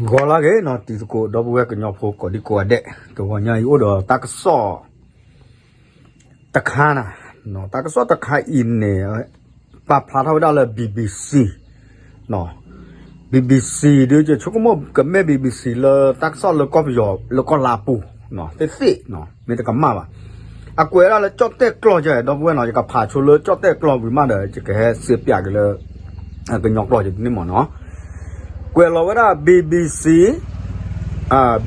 ဂီၤလၢအဂ့ၤနီၤ တံၤသကိး ဒီပုၢ်ဝဲၢ်ကညီဖိကိးဒံကိးဂၤဒဲး, တဂီၤညါအံၤအိၣ်ဒီးတၢ်ကစီၣ်တခါနၤ, တၢ်ကစီၣ်တခါအံၤန့ၣ် ပာ်ဖျါထီၣ်ဝဲဒၣ်လၢ BBC, BBC ဒ်ယဆိကမိၣ်ကမ့ၢ် BBC လၢတၢ်ကစီၣ်လၢကီၢ်ပယီၤလၢကီၢ်လါအပူၤသ့ၣ်သ့ၣ်, မ့ၢ်တကမၣ်ဘၣ်. အကွဲးဒၣ်လၢကၠီၣ်တဲၣ်ကျီၢ်ယဲ ဒီပုၢ်ဝဲၢ်နီၤ, ယကဖးဆိလၢကၠီၣ်တဲၣ်ကျီၢ်ဝံၤမးဒီး ယကဟဲစ့ပၠးက့ၤလၢ ကညီကျိာ်ယန့ၣ်မ့ၢ်နီၤ. ကွဲးလီၤဝဲဒၣ် BBC,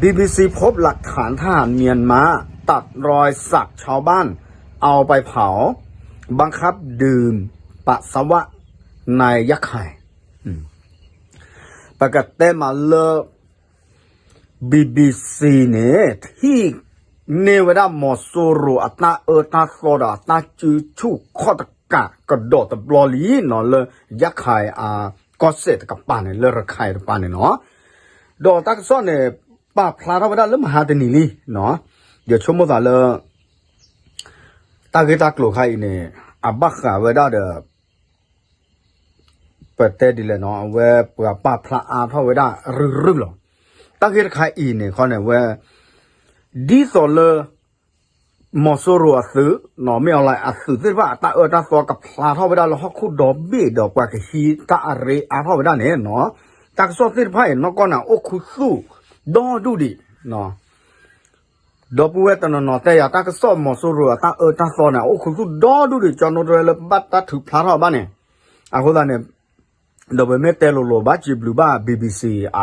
BBC พบหลักฐานทหารเมียนมาตัดรอยสักชาวบ้านเอาไปเผา บังคับดื่มปัสสาวะในยักษ์ไข่ ပကတဲမးလၢ BBC န့ၣ် ထံၣ်န့ၢ်ဝဲဒၣ်မီၤစိရိၤအတၢ်အၢတၢ်သီဒီးအတၢ်စုဆူၣ်ခီၣ်တကးကဒီးတဘျီလံနီၤ လၢယၣ်ခၢၣ်အကီၢ်စဲၣ်တကပၤန့ၣ် လၢရခၢၣ်တပၤန့ၣ်နီၤ. ဒီးတၢ်ကစီၣ်န့ၣ် ပာ်ဖျါထီၣ်ဝဲဒၣ်လၢမဟါတနံၤလံ, ယဆိကမိၣ်သးလၢ တၢ်ဂ့ၢ်တၢ်ကျိၤခါအံၤန့ၣ် အဘၣ်ဃးဝဲဒၣ်ဒီး ပတဲဒ်လဲၣ်နီၤ အဝဲပှၤပာ်ဖျါအါထီၣ်ဝဲဒၣ်ရုၢ်ရုၢ်လီၤ. တၢ်ဂ့ၢ်တခါအံၤန့ၣ်ခီန့ၣ်ဝဲ ဒ်သိးလၢ မီၤစိရိၤအသုး, မ့ၢ်အီၤလၢအသုးသ့ၣ်တဖၣ်အတၢ်အၢတၢ်သီကဖျါထီၣ်ဝဲဒၣ်လၢဟီၣ်ခိၣ်ဒီဘ့ၣ်ဒီးပှၤကဟံးတၢ်အရ့အါထီၣ်ဝဲဒၣ်န့ၣ်နီၤ, တၢ်ကစီၣ်သ့ၣ်တဖၣ်အံၤ နီၢ်ကီၢ်န့ၣ် အိၣ်ခူသူၣ်ဒီဒူၣ်ဒံး ဒီပုၢ်ဝဲၢ်တနီၤနီၤတဲယၤ တၢ်ကစီၣ်မီၤစိရိၤအတၢ်အၢတၢ်သီန့ၣ် အိၣ်ခူသူၣ်ဒီဒူၣ်ဒံး ကၠီနိတရဲလၢဘၣ်တၢ်ထုးဖျါထီၣ်ဘၣ်န့ၣ်, အဃိသတးန့ၣ် ဒီးပမ့ၢ်တဲလိၤလိၤဘၣ်စံးဘျုးဘၣ် BBC အ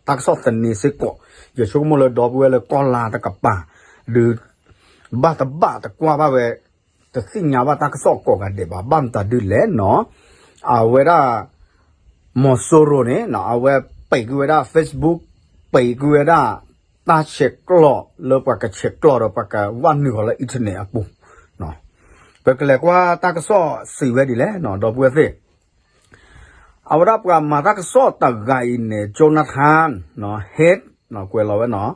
တၢ်ကစီၣ်သန့စ့ၢ်ကီး, ယဆိကမိၣ်လၢဒီပုၢ်ဝဲၢ်လၢကီၢ်လါတကပၤ ဒီး ဘၣ်တဘၣ်တကွၢ်ဘၣ်ဝဲ တသ့ၣ်ညါဘၣ်တၢ်ကစီၣ်ကိးဂၤဒဲးဘၣ်, ဘၣ်မတၤဒ်လဲၣ်နီၤ, အဝဲဒၣ် မီၤစိရိၤန့ၣ် အဝဲပံာ်ကွံာ်ဝဲဒၣ် Facebook, ပံာ်ကွံာ်ဝဲဒၣ် တၢ်ဆဲးကျိးလၢပှၤကဆဲးကျိးဒီးပှၤကဝဲနုာ်ဃီၤလၢ internet အပူၤ, ပကလဲၤကွၢ်တၢ်ကစီၣ်စံးဝဲဒ်လဲၣ်နီၤ ဒီပုၢ်ဝဲၢ်သ့ၣ် အဝဲဒၣ်ပှၤမၤတၢ်ကစီၣ်တဂၤအံၤန့ၣ် Jonathan Head ကွဲးလီၤဝဲနီၤ,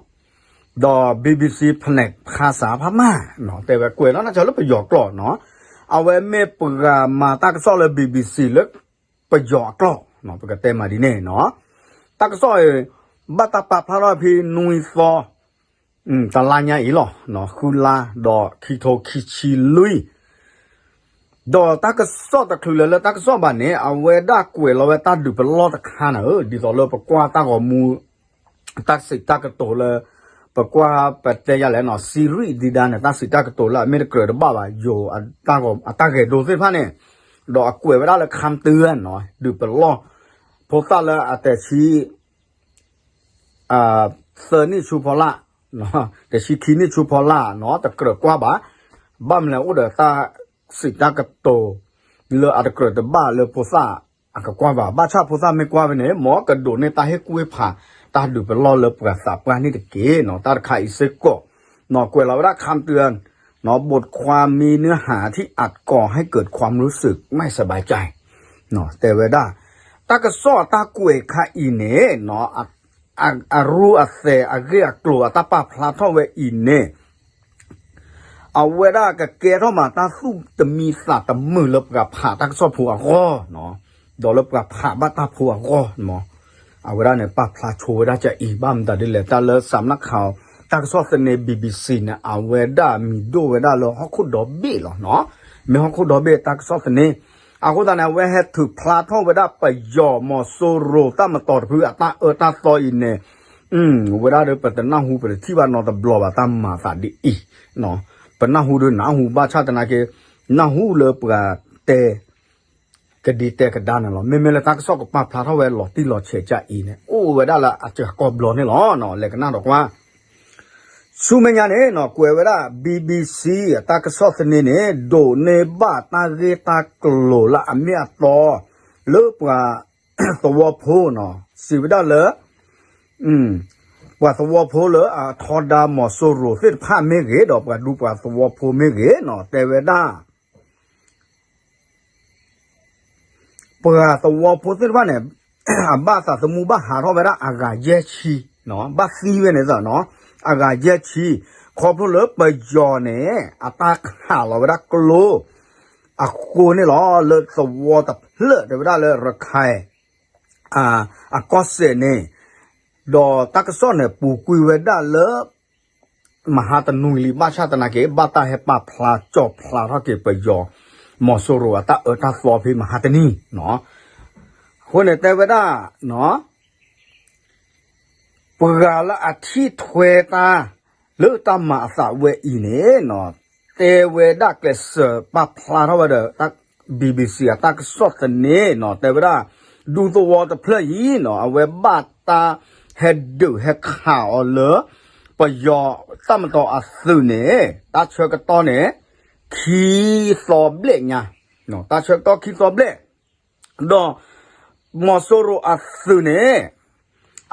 ဒီး BBC ဖနဲၣ်ဖါစးဖါမၢ် တဲဝဲကွဲးလီၤနၤလၢပယီၤကျိာ်နီၤ, အဝဲမ့ၢ်ပှၤမၤတၢ်ကစီၣ်လၢ BBC လၢပယီၤအကျိာ်, ပကတဲမးဒ်န့ၣ်နီၤ, တၢ်ကစီၣ်အံၤ ဘၣ်တၢ်ပာ်ဖျါထီၣ်ဖဲနွံသီ တလါညါအံၤလီၤ, ဃုလါဒီးခံထိခံဆံလွံၢ် ဒီးတၢ်ကစီၣ်တချုးလၢၤလၢတၢ်ကစီၣ်ဘၣ်န့ၣ် အဝဲဒၣ်ကွဲးလီၤဝဲတၢ်ဒုးပလီၢ်တခါန့ၣ်ဧၢ, ဒ်သိးလၢပကွၢ်တၢ်ဂီၤမူ တၢ်စံးတၢ်ကတိၤလၢ ပကွၢ်ပတဲယၤလဲၣ်နီၤ စံရံၣ်ဒံဒါန့ၣ် တၢ်စံးတၢ်ကတိၤလၢအမ့ၢ်တကြၢးတဘၣ်ဘၣ် ယိၤအတၢ်ဂဲၤဒိသ့ၣ်တဖၣ်န့ၣ်, ဒီးအကွဲးဝဲဒၣ်လၢ ခၢမ်တု နီၤ ဒုးပလီၢ် ဖိသၣ်လၢအတဆံ သၢနံၣ်ဆူဖီလာ်, တဆံခံနံၣ်ဆူဖီလာ်နီၤ တကြၢးကွၢ်ဘၣ်, ဘၣ်မနုၤလဲၣ်အိၣ်ဒီးတၢ်စံးတၢ်ကတိၤ လၢအတကြၢးတဘၣ်လၢဖိသၣ်အကကွၢ်ဘၣ်, ဘၣ်ဆၣ်ဖိသၣ်မ့ၢ်ကွၢ်ဝဲန့ၣ် မ်ကဒိးန့ၢ်တၢ်ဟ့ၣ်ကူၣ်ဟ့ၣ်ဖး တၢ်ဒုးပလီၢ်လၢပှၤသးပှၢ်န့ၣ်တက့ၢ်နီၤ, တၢ်တခါအံၤစ့ၢ်ကီး ကွဲးလီၤဝဲဒၣ် ခၢမ်တု บทความมีเนื้อหาที่อาจก่อให้เกิดความรู้สึกไม่สบายใจ တဲဝဲဒၣ် တၢ်ကစီၣ်အတၢ်ကွဲးခါအံၤန့ၣ် အရူအသဲးအဂ့ၢ်အကျိၤအတၢ်ပာ်ဖျါထီၣ်ဝဲအံၤန့ၣ် အဝဲဒၣ်ကကဲထီၣ်မးတၢ်သူၣ်တမံသးတမုာ်လၢပှၤဖးတၢ်ကစီၣ်ဖိအဂီၢ်, ဒီးလၢပှၤဖးဘၣ်တၢ်ဖိအဂီၢ်, အဝဲဒၣ်န့ၣ် ပာ်ဖျါဆိဝဲဒၣ်ကအံၤ ဘၣ်မတၤဒ်လဲၣ် တၢ်လၢ สำนักข่าว တၢ်ကစီၣ်သန့ BBC န့ၣ် အဝဲဒၣ်မံၤဒိၣ်ဝဲဒၣ်လၢဟီၣ်ခိၣ်ဒီဘ့ၣ်လီၤ, မ့ၢ်ဟီၣ်ခိၣ်ဒီဘ့ၣ်တၢ်ကစီၣ်သန့ အဃိသတးန့ၣ် အဝဲဟဲထုးဖျါထီၣ်ဝဲဒၣ်ပယီၤမီၤစိရိၤ တၢ်မတီၤတဖုအတၢ်အၢတၢ်သီအံၤန့ၣ် ဝဲဒၣ်ဒီးပတနၢ်ဟူပတထံၣ်ဘၣ်နီတဘျီဘၣ်တၢ်မၤသးဒ်အံၤ, ပနၢ်ဟူဒီးနၢ်ဟူဘၣ်ဆၣ်သနာ်က့ နၢ်ဟူလၢပှၤတဲ ကဒံတဲကဒါန့ၣ်လီၤ. မ့မ့ၢ်လၢတၢ်ကစီၣ်ကပာ်ဖျါထီၣ်ဝဲလီၤတံၢ်လီၤဆဲးကအံၤန့ၣ် အိၣ်ဝဲဒၣ်လၢအစှၤကီၢ်ဘျီန့ၣ်လီၤ. လဲၤကနၣ်ဒီးကွၢ် ဆူမဲာ်ညါန့ၣ် ကွဲးဝဲဒၣ် BBC အတၢ်ကစီၣ်သန့န့ၣ် ဒိးန့ၢ်ဘၣ်တၢ်ဂ့ၢ်တၢ်ကျိၤလၢအမ့ၢ်အတီ လၢပှၤသဝီဖိနီၤ စံးဝဲဒၣ်လၢ ပှၤသဝီဖိလၢအထီဒါမီၤစိရိၤသ့ၣ်တဖၣ်မ့ၢ်ဂ့ၤ ဒီးပှၤဒူပှၤသဝီဖိမ့ၢ်ဂ့ၤနီၤ တဲဝဲဒၣ် ပှၤသဝီဖိသ့ၣ်တဖၣ်န့ၣ် အဘၣ်သးသမူဘၣ်ဟးထီၣ်ဝဲဒၣ်အဂၤယဲၢ်ဆံ, ဘၣ်သံဝဲန့ၣ်သးနီၤ, အဂၤယဲၢ်ဆံ, ခီဖျိလၢပယီၤန့ၣ် အတၢ်ခးလီၤဝဲဒၣ်ကျိ အဃိန့ၣ်လီၤ လၢသဝီတဖျၢၣ်တဲဝဲဒၣ်လၢရခၢၣ် အကီၢ်စဲၣ်န့ၣ် ဒီးတၢ်ကစီၣ်န့ၣ် ပူၤကွံာ်ဝဲဒၣ်လၢ မဟါတနွံလံ ဘၣ်ဆၣ်သနာ်က့ ဘၣ်တၢ်ဟဲပာ်ဖျါကၠီၣ်ဖျါထီၣ်က့ၤပယီၤ မီၤစိရိၤအတၢ်အၢတၢ်သီဖဲမဟါတနံၤ, အဃိန့ၣ်တဲဝဲဒၣ် ပှၤလၢအထံၣ်ထွဲတၢ် လၢတၢ်မၤအသးဝဲအံၤန့ၣ် တဲဝဲဒၣ်ကျဲးစၢးပာ်ဖျါထီၣ်ဝဲဒီး ဘံဘံစံ အတၢ်ကစီၣ်သန့ တဲဝဲဒၣ် ဒူသဝီတဖျၢၣ်အံၤ အဝဲဘၣ်တၢ်ဟဲဒုးဟဲခးအီၤလၢ ပယီၤတၢ်မတီၤအသုးန့ၣ် တၢ်ဆၢကတီၢ်န့ၣ် ခံသီဘျဲၣ်ညါ, တၢ်ဆၢကတီၢ်ခံသီဘျဲၣ် ဒီး မီၤစိရိၤအသုးန့ၣ်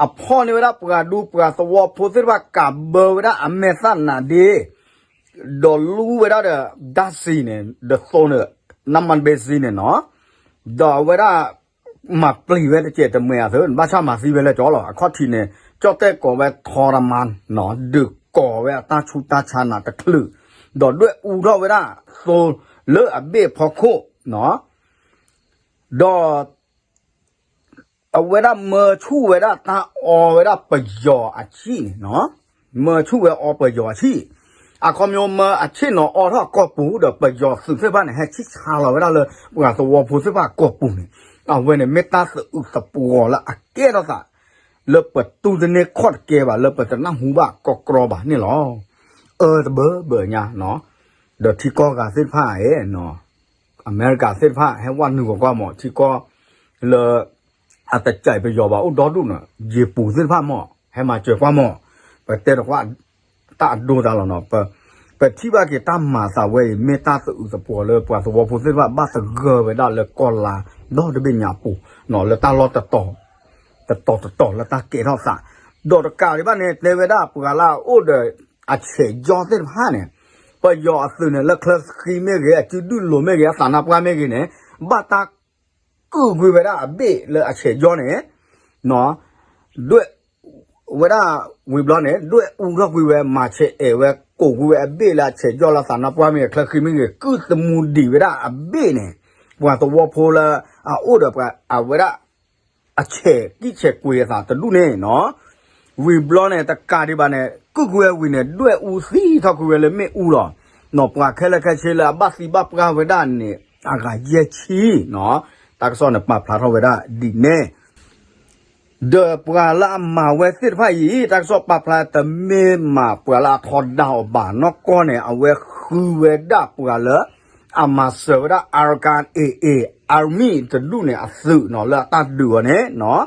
အဖီၣ်န့ၢ်ဝဲဒၣ်ပှၤဒူပှၤသဝီဖိသ့ၣ်တဖၣ် ကးဘၢဝဲဒၣ်အမဲာ်သၣ်နးဒ့ ဒီးလူဝဲဒၣ်ဒီး ဓာတ်ဆီန့ၣ် ဒီးသိန့ၣ် နမ့ၢ်ဘဲစံန့ၣ်နီၤ, ဒီးအဝဲဒၣ် မၤပျံၤဝဲတစဲးတမှဲၤအသး ဘၣ်ဆၣ်မၤသံဝဲလၢကၠီလီၤ. အခီၣ်ထံးန့ၣ် ကၠီၣ်တဲၣ်ကိးဝဲ ทรมานနီၤ, ဒုးကိးဝဲအတၢ်ဆူးတၢ်ဆါနးတချုး, ဒီးဒွဲၣ်အူထီၣ်ဝဲဒၣ်သိလၢအဘ့ၣ်အဖီခိၣ်နီၤ ဒီး အဝဲဒၣ်မၢဆူၣ်ဝဲဒၣ်တၢ်အီဝဲဒၣ်ပယီၤအဆံၣ်န့ၣ်နီၤ, မၢဆူၣ်ဝဲအီပယီၤအဆံၣ်, အခီပညီမၢအဆံၣ်နီၤအီထီၣ်အကီၢ်ပူၤဒီး ပယီၤသုးသ့ၣ်တဖၣ်န့ၣ် ဟဲဆံၣ်ဆါလီၤဝဲဒၣ်လၢ ပှၤသဝီဖိသ့ၣ်တဖၣ်အကီၢ်ပူၤန့ၣ်, အဝဲန့ၣ်မ့ၢ်တၢ်သအုးသပှီၤလၢအကဲထီၣ်သး လၢပတူၢ်တန့ၢ်ခီၣ်တကဲဘၣ် လၢပတနၢ်ဟူဘၣ်ကီကရီဘၣ်န့ၣ်လီၤ. အၢတဘၢဘၢညါနီၤ, ဒီးထံကီၢ်ဂၤသ့ၣ်တဖၣ်အဲၣ် အမဲရကၤသ့ၣ်တဖၣ် ဟဲဝဲနုာ်ဂီၤကွၢ်မး ထံကီၢ်လၢ အတစဲးပယီၤဘၣ်အိၣ်ဒီဒူၣ်န့ၣ် ယ့ၤပူၤသ့ၣ်တဖၣ်မး ဟဲမၤစၢၤကွၢ်မး, ပတဲတကွၢ် တၢ်အဒိတၢ်လီၤနီၤ, ပထံၣ်ဘၣ်က့ၤတၢ်မၤသးဝဲအံၤ မ့ၢ်တၢ်သအုးသပှီၤလၢပှၤသဝီဖိသ့ၣ်တဖၣ် ဘၣ်သဂၢၢ်ဝဲဒၣ်လၢကီၢ်လါ ဒီတဘ့ၣ်ညါအပူၤနီၤ, လၢတၢ်လီၢ်တတီၤ တတီၤတတီၤလၢတၢ်ကဲထီၣ်သး, ဒီးတကးဒံးဘၣ်န့ၣ် တဲဝဲဒၣ်ပှၤလၢအအိၣ်ဒီး အဆဲးကၠီသ့ၣ်တဖၣ်န့ၣ်, ပယီၤအသုးန့ၣ် လၢချၢဃံမ့ၢ်ဂ့ၤ အစုဒုၣ်လိၤမ့ၢ်ဂ့ၤ အသးနါပှၢ်မ့ၢ်ဂ့ၤန့ၣ်, ဘၣ်တၢ် ကုၢ်ကွံာ်ဝဲဒၣ်အဘ့ၣ်လၢအဆဲးကၠီန့ၣ်, ဒွဲၣ် ဝဲဒၣ်ဝံၤဘျီန့ၣ် ဒွဲၣ်အူထီၣ်ကွံာ်ဝဲ မၤဆဲးအဲၣ်ဝဲ ကိးကွံာ်ဝဲအဘ့ၣ်လၢအဆဲးကၠီလၢသးနါပှၢ်မ့ၢ်ဂ့ၤ ချၢဃံမ့ၢ်ဂ့ၤ ကုၢ်သမူဒံးဝဲဒၣ်အဘ့ၣ်န့ၣ်, ပှၤသဝီဖိလၢအအိၣ်ဒီးပှၤအဝဲဒၣ် အဆဲးကံၣ်ဆဲးကွ့အသးတဒူၣ်န့ၣ်နီၤ, ဝံၤဘျီန့ၣ် တကးဒံးဘၣ်န့ၣ် ကုၢ်ကွံာ်ဝဲဝံၤန့ၣ် ဒွဲၣ်အူသံထီၣ်ကွံာ်ဝဲလၢမ့ၣ်အူလီၤ. နီၤ ပှၤခဲလၢာ်ခဲဆ့လၢအဘၣ်သံဘၣ်ပှၢ်ဝဲဒၣ်န့ၣ် အဂၤယဲၢ်ဆံနီၤ, တၢ်ကစီၣ်န့ၣ်ပာ်ဖျါထီၣ်ဝဲဒၣ်ဒ်န့ၣ် ဒီးပှၤလၢအမၤဝဲသ့ၣ်တဖၣ်အံၤ တၢ်ကစီၣ်ပာ်ဖျါတမ့ၢ်မး ပှၤလၢအထီဒါအီၤဘၣ် နီၢ်ကီၢ်န့ၣ် အဝဲဃုဝဲဒၣ်ပှၤလၢ အမၤစၢၤဝဲဒၣ် Arakan A A Army တဒူၣ်န့ၣ်အသုးနီၤ လၢအတၢ်ဒုးအီၤန့ၣ်နီၤ,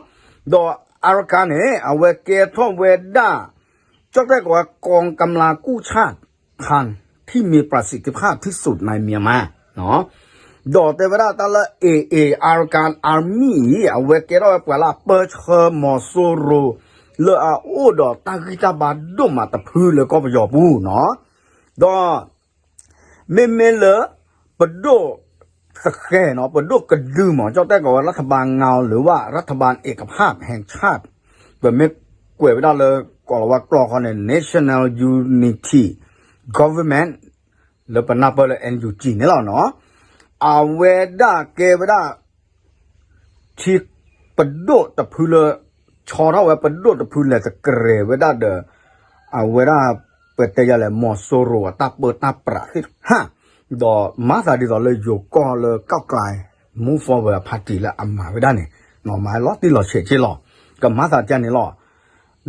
ဒီး Arakan န့ၣ် အဝဲကဲထီၣ်ဝဲဒၣ် ကၠီၣ်တဲၣ်ကိးဝဲ กองกำลังกู้ชาติพันธุ์ที่มีประสิทธิภาพที่สุดในเมียนมา ဒီးတဲဝဲဒၣ်တၢ်လၢ A A Arakan Army အံၤ အဝဲကဲထီၣ်ဝဲပှၤလၢအပၢဆှၢမီၤစိရိၤ လၢအအိၣ်ဒီးတၢ်ဂံၢ်တၢ်ဘါဒိၣ်မးတဖုလၢကီၢ်ပယီၤပူၤနီၤ, ဒီး မ့မ့ၢ်လၢ ပဒိၣ်သဃဲၤနီၤ ပဒိၣ်ကဒုမး ကၠီၣ်တဲၣ်ကိးဝဲ รัฐบาลเงา หรือว่ารัฐบาลเอกภาพแห่งชาติ ပမ့ၢ်ကွဲးဝဲဒၣ်လၢ ကိးလီၤဝဲကျိာ်ခီန့ၣ် National Unity Government လၢပနၢ်ပၢၢ်လၢ N U G န့ၣ်လီၤနီၤ, အဝဲဒၣ်ကဲဝဲဒၣ် ထံပဒိၣ်တဖုလၢ ဆီထီၣ်ဝဲပဒိၣ်တဖုလဲၤသကရဲးဝဲဒၣ်ဒီး အဝဲဒၣ် ပတဲယၤလဲၣ် မီၤစိရိၤအတၢ်ပၢတၢ်ပြးသ့ၣ်တဖၣ်, ဒီးမၤသးဒ်သိးလၢယိၤကီၢ်လၢ ก้าวไกล Move Forward Party လၢအမၤဝဲဒၣ်န့ၣ် မၤလီၤတံၢ်လီၤဆဲးက့လီၤ, ကမၤသးဒ်န့ၣ်လီၤ,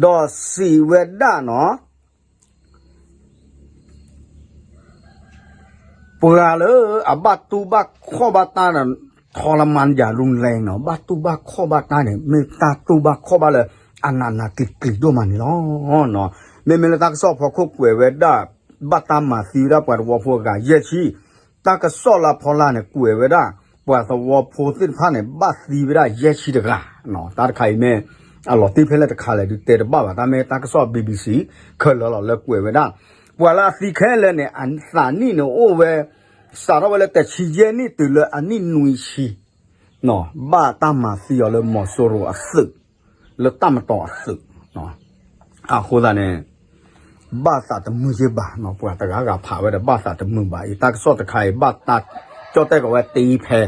ဒီးစံးဝဲဒၣ်နီၤ ပှၤလၢအဘၣ်တူၢ်ဘၣ်ခီၣ်ဘၣ်တၢ်န့ၣ် ทรมานอย่างรุนแรงနီၤ, ဘၣ်တူၢ်ဘၣ်ခီၣ်ဘၣ်တၢ်န့ၣ် မ့ၢ်တၢ်တူၢ်ဘၣ်ခီၣ်ဘၣ်လၢ အနးနးကျံၤကျံၤဒိၣ်မးန့ၣ်လီၤ. မ့မ့ၢ်လၢတၢ်ကစီၣ်ဖီခိၣ်ကွဲးဝဲဒၣ် ဘၣ်တၢ်မၤသံဝဲဒၣ်ပှၤသဝီဖိအဂၤယဲၢ်ဆံ, တၢ်ကစီၣ်လၢအဖီလာ်န့ၣ် ကွဲးဝဲဒၣ် ပှၤသဝီဖိသ့ၣ်တဖၣ်န့ၣ် ဘၣ်သံဝဲဒၣ်ယဲၢ်ဆံတဂၤ, တၢ်တခါအံၤမ့ၢ် အလီၤတံၢ်ဖဲလဲၣ်တခါလဲၣ်ဒုးတဲတဘၣ်ဘၣ်, တၢ်မ့ၢ်တၢ်ကစီၣ် B B C ခဲလၢာ်လီၤ လၢကွဲးဝဲဒၣ် ပှၤလၢအသံခဲလၢာ်န့ၣ် အသးနံၣ်န့ၣ်အိၣ်ဝဲ စးထီၣ်ဝဲလၢတဆံယဲၢ်နံၣ်တုၤလၢအနံၣ်နွံဆံ, ဘၣ်တၢ်မၤသံအီၤလၢမီၤစိရိၤအသုး, လၢတၢ်မတီၤအသုး, အဃိသတးန့ၣ် ဘၣ်သးတမုာ်ယ့ၢ်ဘၣ်နီၤ, ပှၤတဂၤဂၤဖးဝဲဒီး ဘၣ်သးတမုာ်ဘၣ်အံၤ တၢ်ကစီၣ်တခါအံၤ ဘၣ်တၢ်ကၠီၣ်တဲၣ်ကိးဝဲတအံၤဖဲ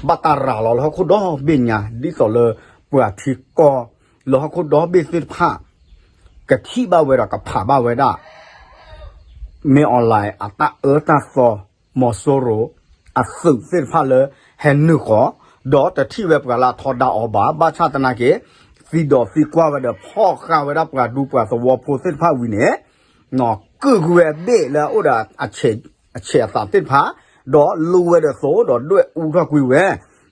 ဘၣ်တၢ်ရၤလီၤလၢဟီၣ်ခိၣ်ဒီဘ့ၣ်ညါ ဒ်သိးလၢပှၤထံကီၢ် လၢဟီၣ်ခိၣ်ဒီဘ့ၣ်သ့ၣ်တဖၣ် ကထံၣ်ဘၣ်ဝဲဒီးကဖးဘၣ်ဝဲဒၣ် မင်းအောင်လှိုင် အတၢ်အၢတၢ်သီ မီၤစိရိၤ အသုးသ့ၣ်တဖၣ်လၢ ဟဲနုာ်ဃီၤ ဒီးတထံၣ်ဝဲပှၤလၢအထီဒါအီၤဘၣ် ဘၣ်ဆၣ်သနာ်က့ သံဒိးသံကွၢ်ဝဲဒီးဖီၣ်ဃာ်ဝဲဒၣ်ပှၤဒူပှၤသဝီဖိသ့ၣ်တဖၣ်ဝံၤန့ၣ် ကုၢ်ကွံာ်ဝဲအဘ့ၣ်လၢအအိၣ်ဒီး အဆဲးအသးသ့ၣ်တဖၣ် ဒီးလူဝဲဒီးသိဒီးဒွဲၣ်အူထီၣ်ကွံာ်ဝဲ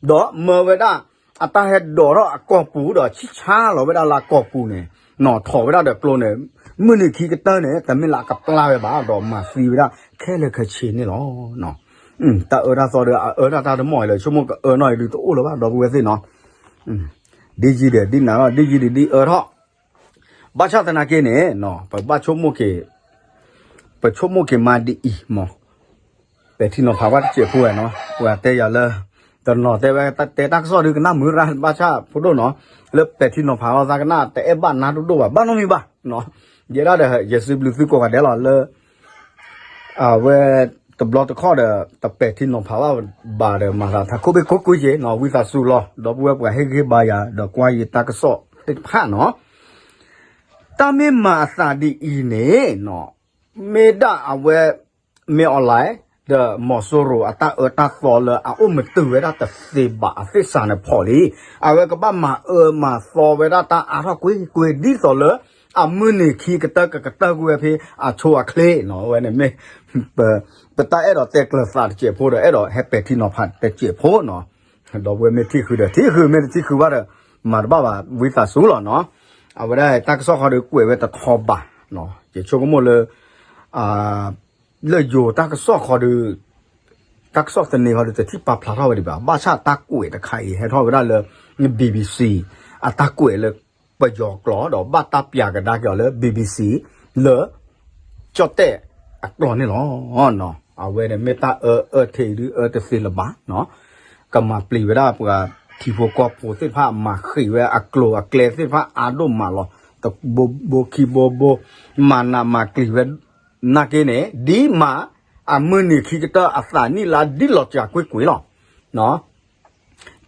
ဒီးမၢဝဲဒၣ် အတၢ်ဟဲဒိးထီၣ်အကီၢ်ပူၤဒီးဆံၣ်ဆါလီၤဝဲဒၣ်လၢအကီၢ်ပူၤန့ၣ် နီၣ်ထီၣ်ဝဲဒၣ်ဒီးကျိန့ၣ် မုၢ်နံၤခံကတၢၢ်န့ၣ် တမ့ၢ်လၢအကပျၢ်ဝဲဘၣ် ဒီးမၤသံဝဲဒၣ်ခဲလၢာ်ခဲဆ့န့ၣ်လီၤ. တၢ်အၢတၢ်သီဒီးအအၢတၢ်တၢ်တမီၢ်အံၤလၢ ဆိကမိၣ်ကအၢနီၢ်အံၤဒုးတအိၣ်လၢၤဘၣ် ဒီပုၢ်ဝဲၢ်သ့ၣ်နီၤ ဒ်ယံၤဒီးဒ်နၤလီၤ ဒ်ယံၤဒီးဒ်အၢထီၣ် ဘၣ်ဆၣ်သနာ်က့န့ၣ် ပဘၣ်ဆိကမိၣ်က့ၤ ပဆိကမိၣ်က့ၤမးဒ်အံၤမး ပဲာ်ထံနီၤဖးဝဲတစဲးဖိဝဲနီၤ ပှၤတဲယၤလၢ တနီၤတဲဝဲ တဲတၢ်ကစီၣ်ဒုးကနၣ်မုာ်ရၣ် ဘၣ်ဆၣ်ဖိဒိၣ်နီၤ လၢပဲာ်ထံနီၤဖးလီၤသးကနၣ် တအဲၣ်ဘၣ်နၤဒိၣ်ဒိၣ်ဘၣ် ဘၣ်နီတမံၤဘၣ် ယဲဒၣ်ဒီး ယစံးဘျုးသုကိးဂၤဒဲးလီၤလၢ အဝဲ တဘျီတခီၣ်ဒီး တပဲာ်ထံနီၤဖးဘၣ်ဘၣ်ဒီး မၤသးထးခိၣ်ဘ့ၣ်ကိးကွံာ်က့ၤနီၤ ဝံသးစူၤလီၤ ဒီပုၢ်ဝဲၢ်ပှၤဟ့ၣ်ဂံၢ်ဘါယၤ ဒီးကွၢ်ယတၢ်ကစီၣ်သ့ၣ်တဖၣ်နီၤ တၢ်မ့ၢ်မၤအသးဒ်အံၤန့ၣ်နီၤ မ့ၢ်ဒၣ်အဝဲ မင်းအောင်လှိုင် ဒီးမီၤစိရိၤအတၢ်အၢတၢ်သီလၢအအိၣ်မတုၤဝဲဒၣ်တသ့ဘၣ်အသ့ၣ်စးန့ၣ်ဖီၣ်လံ အဝဲကဘၣ်မၤအၢမၤသီဝဲဒၣ်တၢ်အါထီၣ်ကွ့ၢ်ကွ့ၢ် ဒ်သိးလၢ အမုၢ်နံၤခံကတၢၢ်ကကတၢၢ်ကွံာ်ဝဲဖဲအဆိအချ့နီၤ အဝဲန့ၣ်မ့ၢ် ပတၢ်အဲၣ်ဒိးတဲကျၢၤသးတစဲးဖိဒီး အဲၣ်ဒိးဟဲပဲာ်ထံနီၤဖးတစဲးဖိနီၤ ဒီပုၢ်ဝဲၢ်မ့ၢ်ထံၣ်ဃုာ်ဒီးထံၣ်ဃုာ် မ့ၢ်တထံၣ်ဃုာ်ဘၣ်ဒီး မၤတဘၣ်ဘၣ် ဝံသးစူၤလီၤနီၤ အဝဲဒၣ်တၢ်ကစီၣ်ဃီဒီးကွဲးဝဲတထီဘၣ် ယဆိကမိၣ်လၢ လၢယိၤတၢ်ကစီၣ်ဃီဒီး တၢ်ကစီၣ်သန့ၤဃီဒီး တထံၣ်ပာ်ဖျါထီၣ်ဝဲဒံးဘၣ် ဘၣ်ဆၣ်တၢ်ကွဲးတခါအံၤ ဟဲထီၣ်ဝဲဒၣ်လၢ BBC အတၢ်ကွဲးလၢပယီၤကျိာ် ဒီးဘၣ်တၢ်ပျးကဒါက့ၤအီၤလၢ BBC လၢ ကၠီၣ်တဲၣ်အကျိာ်န့ၣ်လီၤ. အဝဲန့ၣ်မ့ၢ်တၢ်အၢအၢထံးဒုးအၢတသ့လၢၤဘၣ် ကမၤပျံၤဝဲဒၣ်ပှၤထံဖိကီၢ်ဖိသ့ၣ်တဖၣ် မၤဃံးဝဲအကျိၤအကျဲသ့ၣ်တဖၣ်အါဒိၣ်မးလီၤ. တဘိဘိခံဘိဘိ မၤနးမၤကျံၤဝဲ နာ်က့န့ၣ် ဒ်မး အမုၢ်နံၤခံကတၢၢ်အသးနံၣ်လါဒ်လီၤစှၤကွ့ၢ်ကွ့ၢ်လီၤ.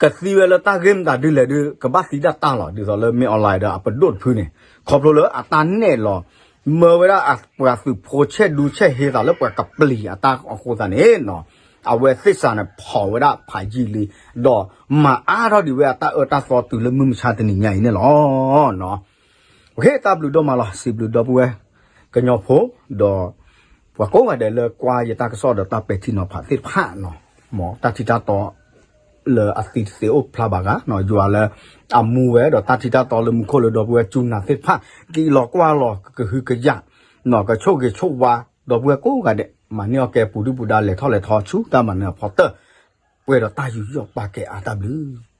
ကသံဝဲလၢတၢ်ဂ့ၢ်မတၤဒ်လဲၣ်ဒုး ကဘၣ်သံဒၣ်တၢ်လီၤ. ဒ်သိးလၢမင်းအောင်လှိုင်ဒီးအပဒိၣ်တဖုန့ၣ် ခီဖျိလၢအတၢ်နဲၣ်လီၤ မၢဝဲဒၣ်ပှၤသုးဖိဆဲးဒူဆဲးဟ့သးလၢပှၤကပျံၤအတၢ်အဃိသတးန့ၣ် အဝဲသ့ၣ်စးန့ၣ်ဖီၣ်ဝဲဒၣ်ဖးယံာ်လံ ဒီးမၤအါထီၣ်ဒံးဝဲအတၢ်အၢတၢ်သီတုၤလၢမုၢ်မဆါတနံၤညါအံၤန့ၣ်လီၤ. တၢ်ဘျုးဒိၣ်မးလီၤ. စံးဘျုးဒီပုၢ်ဝဲၢ်ကညီဖိ ဒီးပှၤကိးဂၤဒဲးလၢကွၢ်ယတၢ်ကစီၣ်ဒီးတၢ်ပဲာ်ထံနီၤဖးသ့ၣ်တဖၣ် မ်တၢ်ထံတၢ်တီ လၢအသံတသ့အိၣ်ဖျါဘၣ်ဂၤ ယွၤလၢအမူဝဲဒီးတၢ်ထံတၢ်တီလၢမူခိၣ်လၢဒီပုၢ်ဝဲၢ်စူနၤသ့ၣ်တဖၣ် က့ၤလီၤကွၢ်လီၤကဟုကယာ် ကဆိၣ်ဂ့ၤဆိၣ်ဝါ ဒီပုၢ်ဝဲၢ်ကိးဂၤဒဲး မၤန့ၢ်အီၣ်ကဲပူၤဒုၣ်ပူၤဒါလဲၤထီၣ်လဲၤထီဆူတၢ်မၤနၢၤအဖီတၢၢ် ပှဲၤဒီးတၢ်ယူးယီၣ်ပာ်ကဲအါတၢ်ဘျုး